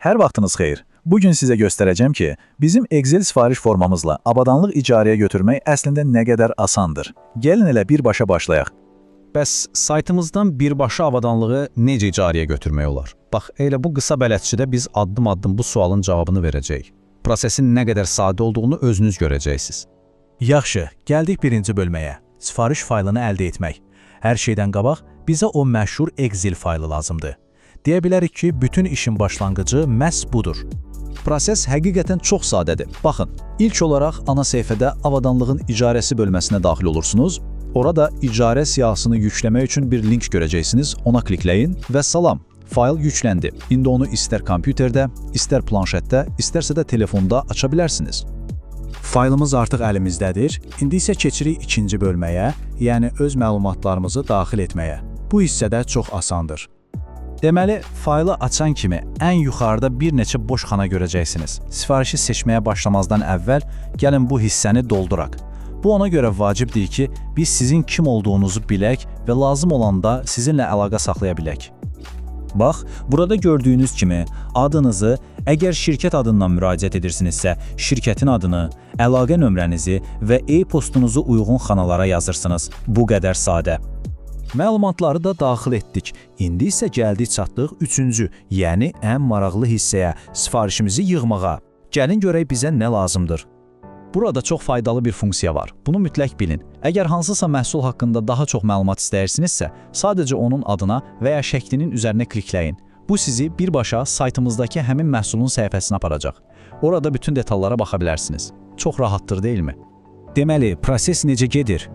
Hər vaxtınız xeyir. Bugün sizə göstərəcəm ki, bizim Excel sifariş formamızla avadanlıq icarəyə götürmək əslində nə qədər asandır. Gəlin elə birbaşa başlayaq. Bəs saytımızdan birbaşa avadanlığı necə icarəyə götürmək olar? Bax, elə bu qısa bələdçidə biz addım-addım bu sualın cavabını verəcəyik. Prosesin nə qədər sadə olduğunu özünüz görəcəksiniz. Yaxşı, gəldik birinci bölməyə. Sifariş faylını əldə etmək. Hər şeydən qabaq bizə o məşhur Excel faylı lazımdır. Deyə bilərik ki, bütün işin başlanğıcı məhz budur. Proses həqiqətən çox sadədir. Baxın, ilk olaraq ana səhifədə avadanlığın icarəsi bölməsinə daxil olursunuz. Orada icarə siyahısını yükləmək üçün bir link görəcəksiniz. Ona klikləyin və salam. Fayl yükləndi. İndi onu istər kompüterdə, istər planşetdə, istərsə də telefonda aça bilərsiniz. Faylımız artıq əlimizdədir. İndi isə keçirik ikinci bölməyə, yəni öz məlumatlarımızı daxil etməyə. Bu hissə də çox asandır. Deməli, faylı açan kimi ən yuxarıda bir neçə boş xana görəcəksiniz. Sifarişi seçməyə başlamazdan əvvəl gəlin bu hissəni dolduraq. Bu ona görə vacibdir ki, biz sizin kim olduğunuzu bilək və lazım olanda sizinlə əlaqə saxlaya bilək. Bax, burada gördüyünüz kimi adınızı, əgər şirkət adından müraciət edirsinizsə, şirkətin adını, əlaqə nömrənizi və e-postunuzu uyğun xanalara yazırsınız. Bu qədər sadə. Məlumatları da daxil etdik. İndi isə gəldik çatdıq üçüncü, yəni ən maraqlı hissəyə, sifarişimizi yığmağa. Gəlin görək bizə nə lazımdır. Burada çox faydalı bir funksiya var. Bunu mütləq bilin. Əgər hansısa məhsul haqqında daha çox məlumat istəyirsinizsə, sadəcə onun adına və ya şəklinin üzərinə klikləyin. Bu sizi birbaşa saytımızdakı həmin məhsulun səhifəsinə aparacaq. Orada bütün detallara baxa bilərsiniz. Çox rahatdır, deyilmi? Deməli, proses necə gedir?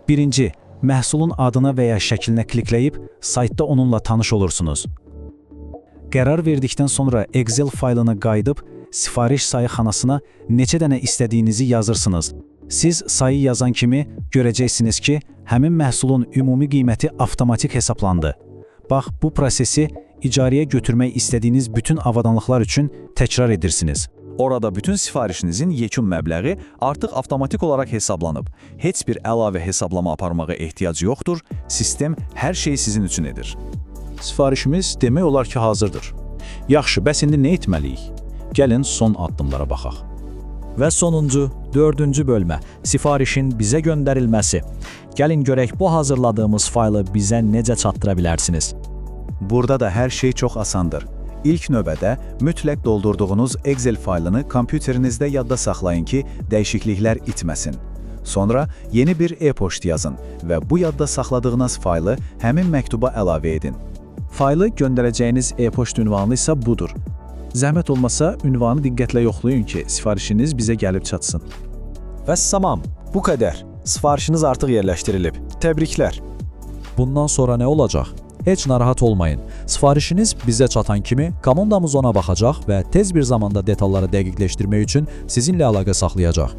Birinci, məhsulun adına və ya şəklinə klikləyib saytda onunla tanış olursunuz. Qərar verdikdən sonra Excel faylına qayıdıb sifariş sayı xanasına neçə dənə istədiyinizi yazırsınız. Siz sayı yazan kimi görəcəksiniz ki, həmin məhsulun ümumi qiyməti avtomatik hesablandı. Bax, bu prosesi icarəyə götürmək istədiyiniz bütün avadanlıqlar üçün təkrar edirsiniz. Orada bütün sifarişinizin yekun məbləği artıq avtomatik olaraq hesablanıb. Heç bir əlavə hesablama aparmağa ehtiyac yoxdur. Sistem hər şeyi sizin üçün edir. Sifarişimiz demək olar ki, hazırdır. Yaxşı, bəs indi nə etməliyik? Gəlin son addımlara baxaq. Və sonuncu, dördüncü bölmə, sifarişin bizə göndərilməsi. Gəlin görək bu hazırladığımız faylı bizə necə çatdıra bilərsiniz. Burada da hər şey çox asandır. İlk növbədə mütləq doldurduğunuz Excel faylını kompüterinizdə yadda saxlayın ki, dəyişikliklər itməsin. Sonra yeni bir e-poçt yazın və bu yadda saxladığınız faylı həmin məktuba əlavə edin. Faylı göndərəcəyiniz e-poçt ünvanı isə budur. Zəhmət olmasa ünvanı diqqətlə yoxlayın ki, sifarişiniz bizə gəlib çatsın. Vəssalam, bu qədər. Sifarişiniz artıq yerləşdirilib. Təbriklər. Bundan sonra nə olacaq? Heç narahat olmayın. Sifarişiniz bizə çatan kimi komandamız ona baxacaq və tez bir zamanda detalları dəqiqləşdirmək üçün sizinlə əlaqə saxlayacaq.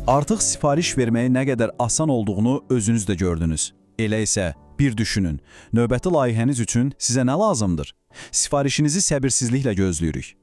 Artıq sifariş verməyin nə qədər asan olduğunu özünüz də gördünüz. Elə isə bir düşünün. Növbəti layihəniz üçün sizə nə lazımdır? Sifarişinizi səbirsizliklə gözləyirik.